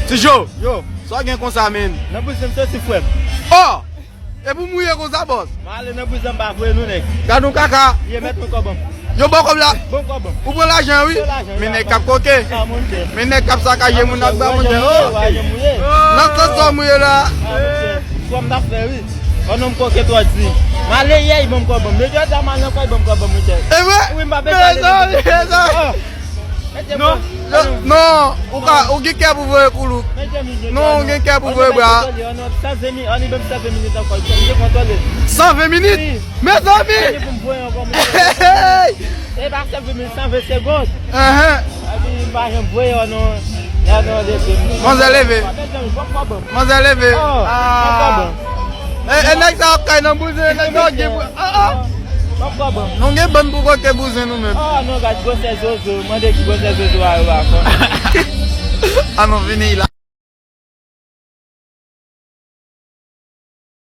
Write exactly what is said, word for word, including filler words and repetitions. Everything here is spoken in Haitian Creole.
Ti Jo, yo, sa w gen konsa, menn? Nan bouzen m soti, frè m. Oh! E pou mouye konsa, bòs? M ale nan bouzen m, pa voye nou, nèg. Gad yon kaka. Ye, mèt mwen kòb an m. Yo, ban kòb la. Ban kòb an m. Ou pran lajan, wi. Pran lajan, men nèg k ap koke. Ah, monchè. Men nèg k ap sakaje moun nan ba, monchè. Oh! Nan sans sa w mouye la. Ah, monchè. Frè m t ap fè, wi. An nonm koke twò di. M ale yè, ban m kòb an m. Depi jodi a, m al nan kò, ban m kòb an m, monchè. E vre? Wi, m pa bezwen ale. Mezanmi, mezanmi. Ah. Non, non, ou ka, ou gen kè pou voye koulouk. Non, ou gen kè pou voye bra. San ven minit, ann ban m san ven minit ankò. San ven minit? Mezanmi! Hey! E pa san ven minit, san ven segonn. Epi m pa janm voye, oh non. Manzè leve. Manzè leve. Ah. E, e nèg sa ap kay nan bouzen, nèg sa gen pou, ah, ah. Non, gen bann pou koke bouzen nou menm. Ah, non, gad gwosè zozo. Mande ki gwosè zozo a yo a fò. Ah non, vini la.